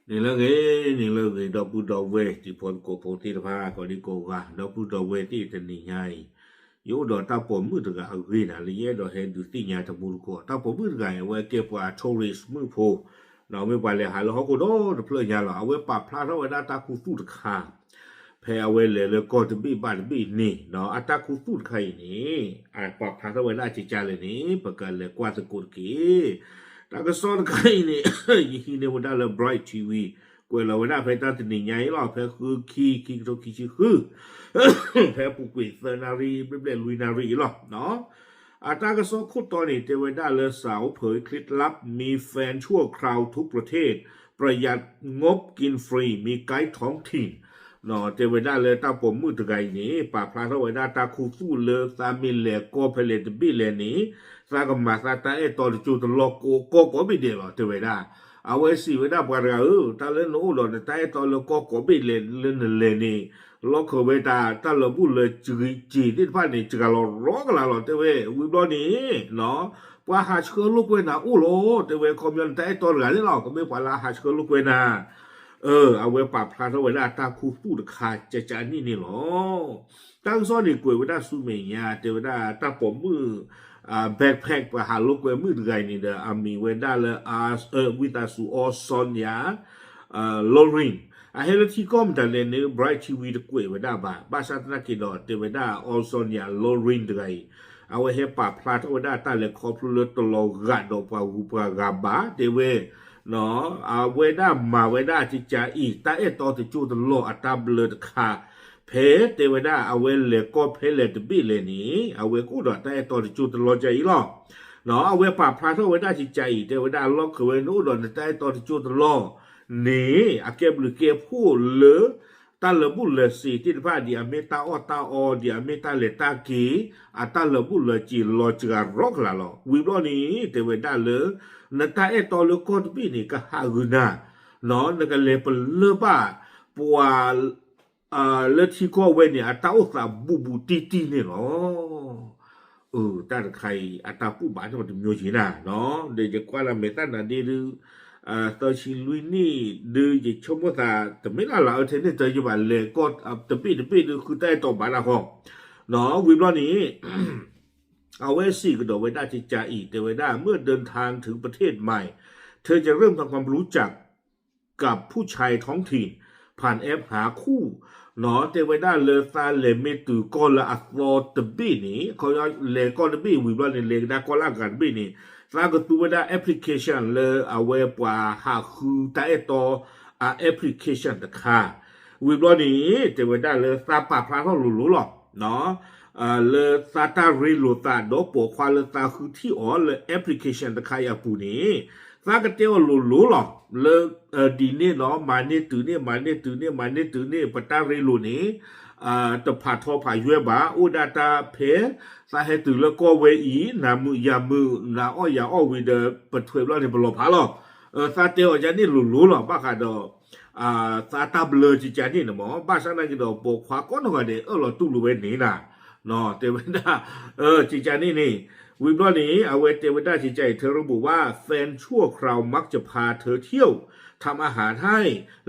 န့ၣ်လၢအဂ့ၤ, န့ၣ်လၢအဂ့ၤ, ဒီပုၢ်ဒီဝဲၢ်တံၤဖိသကိးဖိသ့ၣ်တဖၣ် ကိးဒံကိးဂၤ, ဒီပုၢ်ဒီဝဲၢ်သ့ၣ်တနံၤညါအံၤ, ယအိၣ်ဒီးတၢ်ပိာ်မုၣ်တဂၤအဂ့ၢ်န့ၣ် လၢယအဲၣ်ဒိးဟဲဒုးသ့ၣ်ညါတမူတကိး, တၢ်ပိာ်မုၣ်တဂၤအံၤ အဝဲကဲပှၤ tourist မုၣ်ဖိ, ဒီးမ့ၢ်ပှၤလဲၤဟးလၢဟီၣ်ခိၣ်ဒီတဖျၢၣ်ညါလီၤ. အဝဲပာ်ဖျါထီၣ်ဝဲဒၣ်တၢ်ခူသူၣ်တခါ ဖဲအဝဲလဲၤလၢကီၢ်တဘ့ၣ်ဘၣ်တဘ့ၣ်န့ၣ်, ဒီးအတၢ်ခူသူၣ်တခါအံၤန့ၣ် အပာ်ဖျါထီၣ်ဝဲဒၣ်ကကလဲၣ်န့ၣ် ပကလဲၤကွၢ်သကိးတက့ၢ်. တၢ်ကစီၣ်တခါအံၤန့ၣ် ယဟံးန့ၢ်ဝဲဒၣ်လၢ Bright T V, ကွဲးလီၤဝဲဒၣ်ဖဲတၢ်တနံၤညါအံၤလီၤ, ဖဲဃုခံ ခံကထိခံဆံဃု, ဖဲအပူၤကွံာ်သၢနၣ်ရံၣ် ဘျဲၣ်ဘျဲၣ်လွံၢ်နၣ်ရံၣ်အံၤလီၤ. အတၢ်ကစီၣ်ခိၣ်တီန့ၣ် တဲဝဲဒၣ်လၢ สาวเผยเคล็ดลับ มีแฟนชั่วคราวทุกประเทศ ประหยัดงบกินฟรี มีไกด์ท้องถิ่น တဲဝဲဒၣ်လၢတၢ်ပိာ်မုၣ်တဂၤအံၤန့ၣ် ပာ်ဖျါထီၣ်ဝဲဒၣ်တၢ်ခူသူၣ်လၢသးမ့ၢ်လဲၤကီၢ်ဖဲလဲၣ်တဘ့ၣ်လဲၣ်န့ၣ် သးကမၤသးတၢ်အဲၣ်တီတကၠိတလီၢ်ကိးကီၢ်ကိးဘ့ၣ်ဒဲးလီၤ တဲဝဲဒၣ်. အဝဲစံးဝဲဒၣ်ပှၤတဂၤဧၢ, တၢ်လၢနအိၣ်ဒီးနတၢ်အဲၣ်တီလၢကီၢ်ကိးဘ့ၣ်လဲၣ်လၢနလဲၤန့ၣ် လီၢ်ခၢၣ်ဝဲတၢ် တၢ်လၢာ်ဘူၣ်လၢာ်စံာ်သ့ၣ်တဖၣ်န့ၣ် စှၤလီၤရီကလာ်လီၤ တဲဝဲ. ဝံၤဘျီန့ၣ် ပှၤဟးဆှၢလိာ်ကွဲနၤအိၣ်လီၤ တဲဝဲ, ခီပညီနတၢ်အဲၣ်တီတဂၤန့ၣ်လီၤ ကမ့ၢ်ပှၤလၢအဟးဆှၢလိာ်ကွဲနၤ. အဝဲပာ်ဖျါထီၣ်ဝဲဒၣ်တၢ်ခူသူၣ်တခါ ကကန့ၣ်န့ၣ်လီၤ. တၢ်ကစီၣ်န့ၣ်ကွဲးဝဲဒၣ်ဆူမဲာ်ညါ တဲဝဲဒၣ်တၢ်ပိာ်မုၣ် backpack ပှၤဟးလိာ်ကွဲမုၣ်တဂၤအံၤန့ၣ်ဒီး အမံၤဝဲဒၣ်လၢ ဝံသးစူၤ Aw Sonya Loring အဟဲလၢထံကီၢ်မတၤလဲၣ်န့ၣ် Bright T V တကွဲးဝဲဒၣ်ဘၣ်. ဘၣ်ဆၣ်သနာ်က့ဒီး တဲဝဲဒၣ် Aw Sonya Loring တဂၤအံၤ အဝဲဟဲပာ်ဖျါထီၣ်ဝဲဒၣ်တၢ်လဲၤခီဖျိလၢတလီၤဂာ်ဒီးပှၤဂုၤပှၤဂၤဘၣ် တဲဝဲ အဝဲဒၣ်မၤဝဲဒၣ်ကကအံၤ တၢ်အဲၣ်တီတကၠိတလီၢ်အတၢ်ဘျၢတခါ ဖဲတဲဝဲဒၣ်အဝဲလဲၤကီၢ်ဖဲလဲၣ်တဘ့ၣ်လဲၣ်န့ၣ် အဝဲကအိၣ်ဒီးတၢ်အဲၣ်တီတကၠိတလီၢ်ကအံၤလီၤ. အဝဲပာ်ဖျါထီၣ်ဝဲဒၣ်ကကအံၤ တဲဝဲဒၣ်လီၢ်ခၢၣ်ဝဲနအိၣ်ဒီးနတၢ်အဲၣ်တီတကၠိတလီၢ်န့ၣ် အကဲဘျုးကဲဖှိၣ်လၢ တၢ်လၢာ်ဘူၣ်လၢာ်စံာ်သ့ၣ်တဖၣ် ဒ်အမ့ၢ်တၢ်အီၣ်တၢ်အီ ဒ်အမ့ၢ်တၢ်လဲၤတၢ်က့ၤ အတၢ်လၢာ်ဘူၣ်လၢာ်စံာ်လီၤစှၤရီကလာ်လီၤ. ဝံၤဘျီန့ၣ် တဲဝဲဒၣ်လၢ နတၢ်အဲၣ်တီလၢကီၢ်တဘ့ၣ်န့ၣ် ကဟးဂုာ်နၤ နကလဲၤပလၢၢ်ဘၣ် ပှၤ လၢထံကီၢ်ဝဲန့ၣ် အတၢ်အိၣ်သးဘူးဘူးတံၢ်တံၢ်န့ၣ်လီၤ. တၢ်တခါအံၤ အတၢ်ဘူၣ်ဘၣ်နီတမံၤက့ၤနၤ, ဒီးယကွၢ်လၢမဲာ်သၣ်နၤဒ့ဒုး သၢဆံလွံၢ်နံၣ်ဒုး ယဆိကမိၣ်သး တမ့ၢ်လၢ်လၢ်အၢထဲန့ၣ် တယဘၣ်လဲၤကီၢ်တဘ့ၣ်တဘ့ၣ်ဒုး ဃုတၢ်အဲၣ်တီဘၣ်နၤဃီ, ဝံၤဘျီန့ၣ် အဝဲစံးကဒီးဝဲဒၣ်ကကအံၤ တဲဝဲဒၣ် เมื่อเดินทางถึงประเทศใหม่ เธอจะเริ่มทำความรู้จักกับผู้ชายท้องถิ่น ผ่านแอปหาคู่ တဲဝဲဒၣ်လၢသးလဲၤမ့ၢ်တုၤကီၢ်လၢအသီတဘ့ၣ်န့ၣ် ခီလဲၤကီၢ်တဘ့ၣ်ဝံၤဘျီန့ၣ် လဲၤကဒါကီၢ်လၢအဂၤတဘ့ၣ်န့ၣ် သးကသူဝဲဒၣ် application လၢအဝဲပှၤဟးဃုတၢ်အဲၣ်တီ အ application တခါ ဝံၤဘျီန့ၣ် တဲဝဲဒၣ်လၢသးပာ်ဖျါထီၣ်လိၤလိၤလီၤ. လၢသးတၢ်ရ့လိာ်သးဒီးပိာ်ခွါလၢသးဃုထံၣ်အီၤလၢ application တခါအံၤအပူၤန့ၣ် သးကတဲအီၤလိၤလိၤလီၤ. လၢ ဒ်န့ၣ်ဒီး မၤန့ၢ်တုၤန့ၣ် မၤန့ၢ်တုၤန့ၣ် မၤန့ၢ်တုၤန့ၣ် ပတၢ်ရ့လိာ်န့ၣ် တဖးထီဖးယွဲၢ်ဘၣ် အိၣ်ဒၣ်တၢ်ဖဲ သးဟဲတုၤလၢကီၢ်ဝဲအံၤ နၤမုာ်ယၤမုာ် နၤအီၣ်ယၤအီၣ်ဝံၤဒီး ပထွဲးဘျီန့ၣ် ပလီၤဖးလီၤ. သးတဲအီၤဒ်န့ၣ်လိၤလိၤလီၤ. ဘၣ်ဃးဒီး သးတၢ်ဘျၢကကန့ၣ်န့ၣ်မ့ၢ် ဘၣ်ဆၣ်သနာ်က့ဒီး ပိာ်ခွါကိးနီၢ်ဂၤဒဲး အၢၣ်လီၤတူၢ်လိာ်ဝဲန့ၣ်နၤ တဲဝဲဒၣ် ကကန့ၣ်န့ၣ် ဝံၤဘျီန့ၣ် အဝဲတဲဝဲဒၣ်ကကအံၤ เธอระบุว่า แฟนชั่วคราวมักจะพาเธอเที่ยว ทำอาหารให้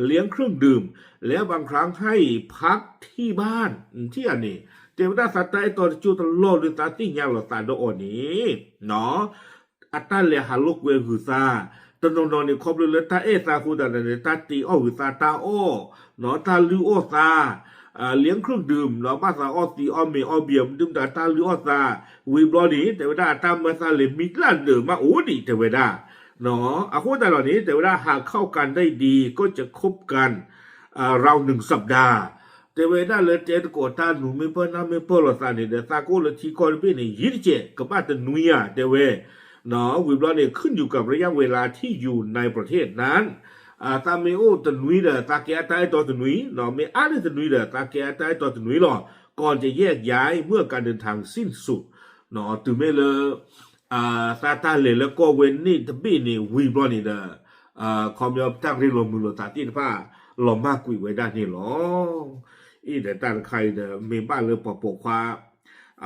เลี้ยงเครื่องดื่ม และบางครั้งให้พักที่บ้าน ထံၣ်ဧါန့ၣ် တဲဝဲဒၣ်သးတၢ်အဲၣ်တီတကၠိတလီၢ်လၢသးသ့ၣ်ညါလီၤသးဒီးအီၤန့ၣ် အတၢ်လဲၤဟးလိာ်ကွဲဂုာ်သး တနီၤနီၤန့ၣ် ခီဖျိလၢတၢ်အဲၣ်သးအဃိသတးန့ၣ် တၢ်တ့အီၣ်ဂုာ်သးတၢ်အီၣ် တၢ်လုၢ်အီၣ်သး เลี้ยงเครื่องดื่ม ဘၣ်သးအီၣ်သံးအီၣ်မ့ၤအီၣ်ဘံၣ် မနုၤမတၤတၢ်လုၢ်အီၣ်သး ဝံၤဘျီန့ၣ် တဲဝဲဒၣ်တၢ်မၢသးလဲၤမံကျၢ်ဒၢးမးအိၣ်ဒံး တဲဝဲဒၣ် အဃိသတးဒီးန့ၣ် တဲဝဲဒၣ် หากเข้ากันได้ดีก็จะคบกัน ราวหนึ่งสัปดาห์ တဲဝဲဒၣ်လၢတဲသကိးတၢ်နူၤမ့ၢ်ပၢၢ်နၢ်မ့ၢ်ပၢၢ်လိာ်သးန့ၣ်ဒီး သးကအိၣ်လၢထံကီၢ်တဘ့ၣ်န့ၣ် ယံာ်တကဲး ကဘၣ်တနွံဧါ တဲဝဲ ဝံၤဘျီန့ၣ် ขึ้นอยู่กับระยะเวลาที่อยู่ในประเทศนั้น သးမ့ၢ်အိၣ်တနွံဒီး သးကဲအတၢ်အဲၣ်တီတနွံ မ့ၢ်အါန့ၢ်တနွံဒီး သးကဲအတၢ်အဲၣ်တီတနွံလီၤ. ก่อนจะแยกย้าย เมื่อการเดินทางสิ้นสุด တုၤမ့ၢ်လၢ သးတၢ်လဲၤလၢကီၢ်ဝဲန့ၣ်တဘ့ၣ်န့ၣ် ဝံၤဘျီန့ၣ်ဒီး ခီပညီတၢ်ရ့လိာ်မုာ်လိာ်သးသ့ၣ်တဖၣ် လီၤမၢ်ကွံာ်ဝဲဒၣ်န့ၣ်လီၤ. အံၤဒီးတၢ်တခါအံၤဒီး မ့ၢ်ဘၣ်လၢပှၤပိာ်ခွါ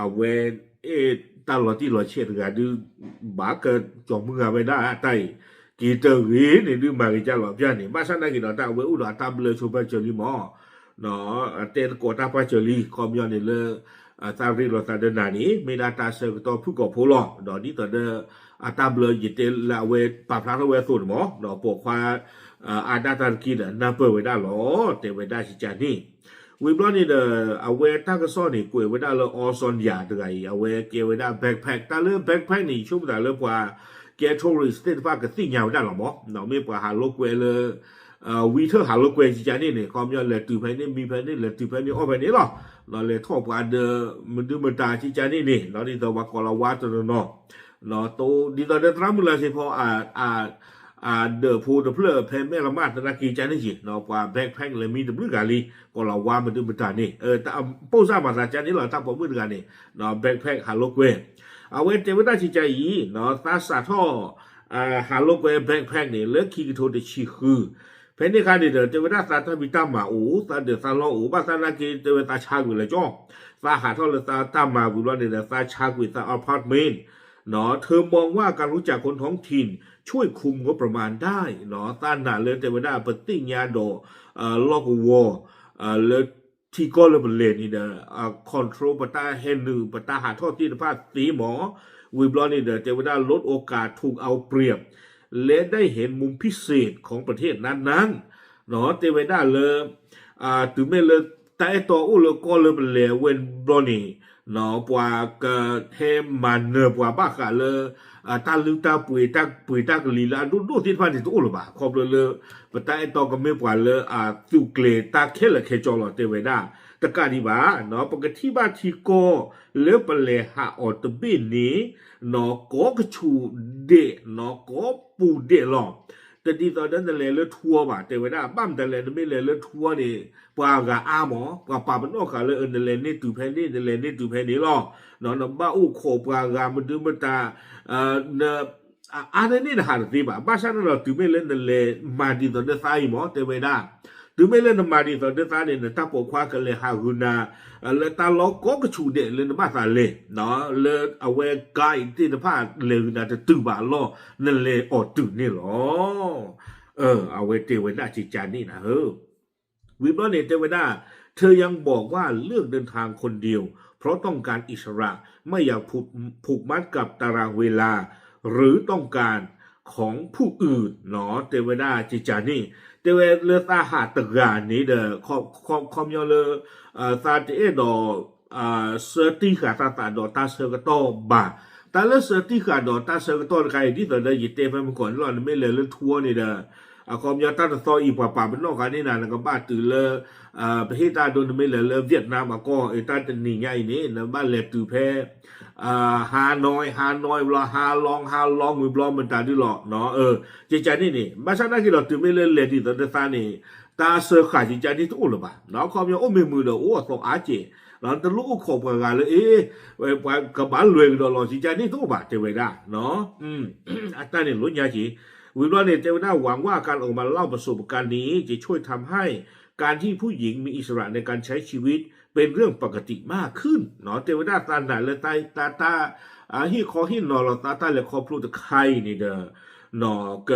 အဝဲ တၢ်လီၤတံၢ်လီၤဆဲးတဂၤဒုး ဘၣ်ကကၠီၤမုၢ်ဂၤဝဲဒၣ်တၢ်အံၤ အံၤတဂ့ၤန့ၣ် ဒုးမၤဂ့ၤကၢ်လီၤပျၢ်န့ၣ် ဘၣ်ဆၣ်သနာ်က့ဒီး တၢ်အဝဲအိၣ်ဒီးအတၢ်ဘျၢဆိပာ်စၢၤလံမး, တဲသကိးတၢ်ပာ်စၢၤလံ ခီပညီန့ၣ်လၢ သးရ့လိာ်သးဒီးနၤန့ၣ် မ့ၢ်ဒၣ်တၢ်ဆၢကတီၢ်ဖုၣ်ကိာ်ဖိလီၤ. ဒီးဒ်သိးဒီး အတၢ်ဘျၢယတဲလၢအဝဲပာ်ဖျါထီၣ်ဝဲအသိးန့ၣ်မး, ဒီးပိာ်ခွါ အါဒၣ်တၢ်တက့ၢ်ဒီးနၢ်ပၢၢ်ဝဲဒၣ်လီၤ တဲဝဲဒၣ်ကကန့ၣ် ဝံၤဘျီန့ၣ်ဒီး အဝဲတၢ်ကစီၣ်န့ၣ် ကွဲးဝဲဒၣ်လၢ Aung San Suu Kyi တဂၤအံၤ အဝဲကဲဝဲဒၣ် backpack တၢ်လၢ backpack န့ၣ် ယဆိကမိၣ်သးလၢပှၤကဲ tourist သ့ၣ်တဖၣ်ကသ့ၣ်ညါဝဲဒၣ်လီၤမး, မ့ၢ်ပှၤဟးလိာ်ကွဲလၢ ဝံထၢၣ်ဟးလိာ်ကွဲကကန့ၣ်န့ၣ် ခီပညီလဲၤတုၤဖဲန့ၣ် မံဖဲန့ၣ် လဲၤတုၤဖဲန့ၣ် အီၣ်ဖဲန့ၣ်လီၤ. လဲၤထီၣ်ပှၤဒီး မဒုမတၤကကန့ၣ်န့ၣ် ဒ်သိးပှၤကိးလီၤဝါတနီၤနီၤ ဒ်သိးဒီးသရၣ်မုၣ်လါစ့ဖီ အဒၢးဖိတဖျၢၣ်ဖဲမဲၢ်လမၣ်သနာ်က့ကန့ၣ်က့ၤ ပှၤ backpack လဲၤမံတဘျုးဂၤလံ ကိးလီၤဝါမဒုမတၤန့ၣ် ပိၢ်စၢ်မၤသးကန့ၣ်လီၤ တၢ်ပိာ်မုၣ်တဂၤန့ၣ် backpack ဟးလိာ်ကွဲ အဝဲတဲဝဲဒၣ်ကကအံၤ သးစးထီၣ် ဟးလိာ်ကွဲ backpack န့ၣ် လၢခံကထိတဆံဃု ဖဲန့ၣ်အခါန့ၣ်ဒီး တဲဝဲဒၣ်သးတၢ်ဖံးတၢ်မၤအိၣ် သးဒၢးသးလီၢ်အိၣ် ဘၣ်ဆၣ်သနာ်က့ တဲဝဲသးဆါကွံာ်လၢကၠီ သးဟးထီၣ်လၢသးတၢ်မၤဝံၤဘျီန့ၣ်ဒီး သးဆါကွံာ်သး apartment เธอมองว่าการรู้จักคนท้องถิ่นช่วยคุมงบประมาณได้ သးနာ်လၢတဲဝဲဒၣ်ပသ့ၣ်ညါဒီး လီၢ်ကဝီၤ လၢထံကီၢ်လၢပလဲၤန့ၣ်ဒီး control ပတၢ်ဟဲနုာ် ပတၢ်ဟးထီၣ်သ့ၣ်တဖၣ်သ့မး ဝံၤဘျီန့ၣ်ဒီး တဲဝဲဒၣ် ลดโอกาสถูกเอาเปรียบ และได้เห็นมุมพิเศษของประเทศนั้นๆ တဲဝဲဒၣ်လၢ တုၤမ့ၢ်လၢတၢ်အဲၣ်တီအိၣ်လၢကီၢ်လၢပလဲၤဝဲဘျီန့ၣ် ပှၤကဟဲမၤနၢၤပှၤဘၣ်ဃးလၢ တၢ်လုၢ်တၢ်ပှ့ၤ တၢ်ပှ့ၤတၢ်ကလံၤလၢအဒိၣ်ဒိၣ်သ့ၣ်တဖၣ်န့ၣ် တအိၣ်လၢၤဘၣ် ခီဖျိလၢ ပတၢ်အဲၣ်တီကမ့ၢ်ပှၤလၢအသုးကျဲၤတၢ်ခဲလၢာ်ခဲဆ့လီၤ တဲဝဲဒၣ် တကးဒံးဘၣ် ပကထံၣ်ဘၣ်ထံကီၢ်လၢပလဲၤဟးအီၤတဘ့ၣ်န့ၣ် ကိးကဆူးဒဲး ကိးပူၤဒဲးလီၤ တဒ်သိးဒီးနလဲၤလၢထူအီၤဘၣ် တဲဝဲဒၣ် ဘၣ်မတၤလဲၣ် နမ့ၢ်လဲၤလၢထူအီၤန့ၣ် ပှၤဂၤအါမး ပှၤပာ်ပနီၣ်ဃာ်လၢ နလဲၤန့ၢ်တုၤဖဲန့ၣ် နလဲၤန့ၢ်တုၤဖဲန့ၣ်လီၤ နဘၣ်အိၣ်ခိးပှၤဂၤမဒုမတၤ အါန့ၢ်န့ၣ်နဟးတသ့ဘၣ် ဘၣ်ဆၣ်န့ၣ်ဒီး တုၤမ့ၢ်လၢနလဲၤမၤဒ်သိးဒီးသးအံၤမး တဲဝဲဒၣ် တုၤမ့ၢ်လၢနမၤဒ်သိးဒီးသးန့ၣ် နတၢ်ပိာ်ခွါကလဲၤဟးဂုာ်နၤ လၢတၢ်လီၢ်ကိးကဆူးဒဲးလၢနဘၣ်သးလဲၤ လၢအဝဲ guide သ့ၣ်တဖၣ်လဲၤဂုာ်နၤတတုၤဘၣ်လီၤ နလဲၤအီၤတုၤန့ၣ်လီၤ အဝဲတဲဝဲဒၣ်ကကန့ၣ်နၤဧၢ ဝံၤဘျီန့ၣ်တဲဝဲဒၣ် เธอยังบอกว่าเลือกเดินทางคนเดียวเพราะต้องการอิสระ ไม่อยากผูกมัดกับตารางเวลา หรือต้องการของผู้อื่น တဲဝဲဒၣ်ကကန့ၣ် တဲဝဲလၢသးဟးတဂၤန့ၣ်ဒီး ခီပညီလၢ သးတအဲၣ်ဒိး ဆၢတံၢ်ဃာ်သးသးဒီးတၢ်ဆၢကတီၢ်ဘၣ်. တၢ်လၢဆၢတံၢ်ဃာ်ဒီးတၢ်ဆၢကတီၢ်တခါအံၤ ဒ်သိးဒီးယတဲဖဲမုၢ်ကီၢ်န့ၣ်လီၤ နမ့ၢ်လဲၤလၢထူအီၤန့ၣ်ဒီး အခီပညီတၢ်တသီအံၤ ပှၤပာ်ပနီၣ်ဃာ်န့ၢ်နၤ နကဘၣ်တုၤလၢ ပဟ့ၣ်တၢ်ဒိ နမ့ၢ်လဲၤလၢ Vietnam အကီၢ် တၢ်တနံၤညါအံၤန့ၣ် နဘၣ်လဲၤတုၤဖဲ Hanoi Hanoi ဘျီ Halong Halong ဝံၤဘျီမတၤဒုလီၤ ကကန့ၣ်န့ၣ် ဘၣ်ဆၣ်သနာ်က့ဒီး တုၤမ့ၢ်လၢလဲၤဒ်သိးဒီးသးန့ၣ် တၢ်ဆၢဃာ်ကကန့ၣ်တအိၣ်လၢၤဘၣ် အခီပညီအိၣ်မ့ၢ်မုာ်ဒီးအိၣ်အသီအါကဲး တလိၣ်အိၣ်ခိးပှၤဂၤလၢ အ့ ပှၤကဘၣ်လဲၤကဒီးလီၤ ကကန့ၣ်တအိၣ်ဘၣ် တဲဝဲဒၣ် အတၢ်န့ၣ်လီၤညါက့ၤ ဝံၤဘျီန့ၣ် တဲဝဲဒၣ် หวังว่าการออกมาเล่าประสบการณ์นี้จะช่วยทำให้การที่ผู้หญิงมีอิสระในการใช้ชีวิตเป็นเรื่องปกติมากขึ้น တဲဝဲဒၣ်သးနာ်လၢ တၢ် ဟ့ၣ်ခီဟ့ၣ်နီၤလီၤသးတၢ်လဲၤခီဖျိတခါအံၤန့ၣ်ဒီး က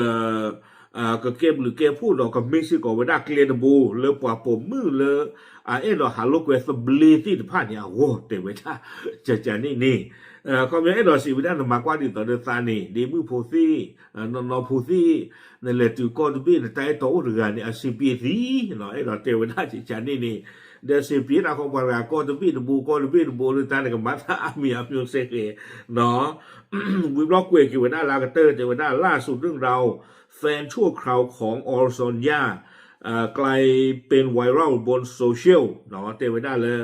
ကကဲဘျုးကဲဖှိၣ်ဒီးကမ့ၢ်စ့ၢ်ကီးဝဲဒၣ်ကျဲတဘိ လၢပှၤပိာ်မုၣ်လၢ အအဲၣ်ဒိးဟးလိာ်ကွဲသဘျ့သ့ၣ်တဖၣ်န့ၣ်အဂီၢ် တဲဝဲဒၣ် ကကန့ၣ်န့ၣ် ခီပညီအဲၣ်ဒိးစံးဝဲဒၣ် နမၤကွၢ်ဒ်သိးဒီးသးန့ၣ် ဒ့မုၣ်ဖိသ့ၣ် နီၢ်နီၢ်ဖိသ့ၣ် နလဲၤတုၤကီၢ်တဘ့ၣ် နတၢ်အဲၣ်တီအိၣ်တဂၤန့ၣ် အဆင်ပြေသ့ အဲၣ်ဒိးတဲဝဲဒၣ်ကကန့ၣ်န့ၣ် ဒီးဆင်ပြေတၢ်ခီပှၤတဂၤကီၢ်တဘ့ၣ်တဘိ ကီၢ်တဘ့ၣ်တဘိလၢတၢ်န့ၣ် ကမၤတၢ်အါမံၤအါမျိၤစဲဃဲၤ ဝံၤဘျီကွဲးက့ၤဝဲဒၣ်လၢအကတၢၢ် တဲဝဲဒၣ် ล่าสุดเรื่องราวแฟนชั่วคราวของออลซอนยา กลายเป็นไวรัลบนโซเชียล တဲဝဲဒၣ်လၢ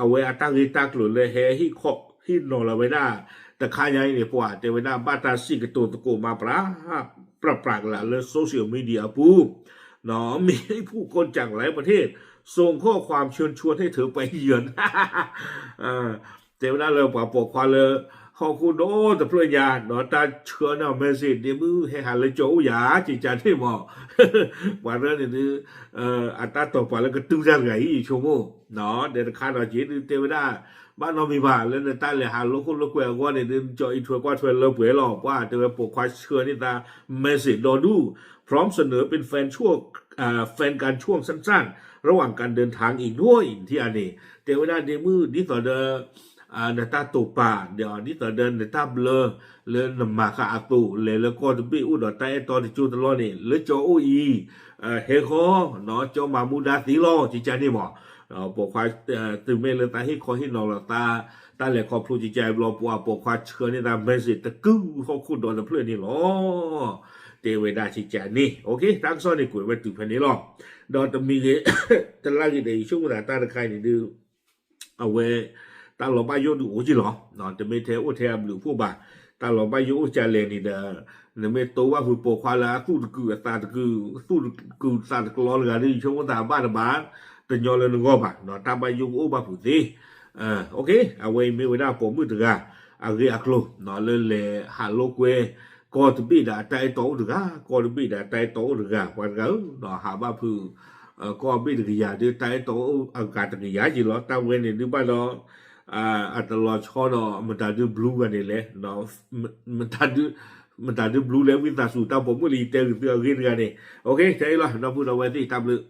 အဝဲအတၢ်ဂ့ၢ်တၢ်ကျိၤလၢဟဲဟ့ၣ်ခီဟ့ၣ်နီၤလီၤဝဲဒၣ် တခါညါအံၤန့ၣ် ပှၤတဲဝဲဒၣ်ဘၣ်တၢ်စံးကတိၤသကိးမၤပြး ပြးပြးကလာ်လၢ social media အပူၤ มีผู้คนจากหลายประเทศส่งข้อความเชิญชวนให้เธอไปเยือน တဲဝဲဒၣ်လၢပှၤပိာ်ခွါလၢ ဟီၣ်ခိၣ်ဒီတဖျၢၣ်ညါ ဒီးတၢ်ဆှၢန့ၢ်အီၤ message ဒ့မုၣ်ဟဲဟးလၢကၠီအိၣ်ယၤ ကကန့ၣ်မး ပှၤရၢန့ၣ်ဒုး အတၢ်တိာ်ပာ်လၢကတုၤတၢ်တဂၤအံၤ ယဆိကမိၣ် ဒီးတခါဒီးက့ၤဒုးတဲဝဲဒၣ် ဘၣ်နီတမံၤဘၣ် လၢနတၢ်လဲၤဟးလိာ်ခိၣ်လိာ်ကွဲအဂီၢ်န့ၣ်ဒုး နကၠီအံးထွဲကွၢ်ထွဲလၢပှဲၤလီၤ ပှၤတဲဝဲပိာ်ခွါဆှၢန့ၢ်သး message ဒီဒူၣ် พร้อมเสนอเป็นแฟนช่วง แฟนกันช่วงสั้นๆ ระหว่างการเดินทางอีกด้วย ထံၣ်ဧါန့ၣ် တဲဝဲဒၣ်ဒ့မုၣ် ဒ်သိးဒီး နတၢ်တိာ်ပာ် ဒီးဒ်သိးဒီးနတၢ်ဘျၢ လၢနမၤဃာ်အသိး လဲၤလၢကီၢ်တဘ့ၣ်အိၣ်ဒီးတၢ်အဲၣ်တီတကၠိတလီၢ်န့ၣ် လၢကၠီအိၣ်အံၤ ဟဲဃီ ကၠီမၤမူဒါသ့လီၤ ကကန့ၣ်မး ပိာ်ခွါ တုၤမ့ၢ်လၢသးဟ့ၣ်ခီဟ့ၣ်နီၤလီၤသး တၢ်လဲၤခီဖျိကကဘျီ ပှၤပိာ်ခွါဆှၢန့ၢ်သး message တကုၢ်ဟီၣ်ခိၣ်ဒီတဖျၢၣ်န့ၣ်လီၤ တဲဝဲဒၣ်ကကန့ၣ် တၢ်ကစီၣ်န့ၣ်ကွဲးဝဲတုၤဖဲန့ၣ်လီၤ ဒီးတမံၤဂ့ၤ တလါဂ့ၤဒီး ယဆိကမိၣ်သးတၢ်တခါအံၤန့ၣ်ဒုး အဝဲ တၢ်လီၤဘၣ်ယိၣ်ဒုးအိၣ်က့ၤလီၤ တမ့ၢ်ထဲအိၣ်ထဲအဘျုးအဖှိၣ်ဘၣ် တၢ်လီၤဘၣ်ယိၣ်အိၣ်ကလဲၣ်န့ၣ်ဒီး နမ့ၢ်တိဘၣ်ဖုးပိာ်ခွါလၢအသူၣ်တကုာ်အသးတကုာ် သူၣ်တကုာ်သးတကလီတဂၤဒီး ယဆိကမိၣ်သးဘၣ်တဘၣ် တညီလၢနဂီၢ်ဘၣ် တၢ်ဘၣ်ယိၣ်ကအိၣ်ဘၣ်ဖုးသ့ အဝဲအံၤမ့ၢ်ဝဲဒၣ်ပိာ်မုၣ်တဂၤ အဂ့ၢ်အကျိၤ လၢလဲၤဟးလိာ်ကွဲ ကီၢ်တဘ့ၣ်ဒီးအတၢ်အဲၣ်တီအိၣ်တဂၤ ကီၢ်တဘ့ၣ်ဒီးအတၢ်အဲၣ်တီအိၣ်တဂၤ ပှၤတဂၤဧၢ ဟးဘၣ်ဖုး ကီၢ်ဘ့ၣ်တကယၤဒီး တၢ်အဲၣ်တီအိၣ်အဂၤတကယၤက့ၤလီၤ တၢ်ဝဲန့ၣ်ဒုးဘၣ်ဒီး အတလီၤဆီဒီး မတၤဒုးဘျူဂၤန့ၣ်လဲၣ် မတၤဒုးဘျူလဲၣ် ဝံသးစူၤ တၢ်ပိာ်မုၣ်လၢယတဲဂုာ်သုအဂ့ၢ်တဂၤန့ၣ် ထဲအံၤလီၤ ဒီပုၢ်ဒီဝဲၢ်သ့ၣ် တၢ်ဘျုး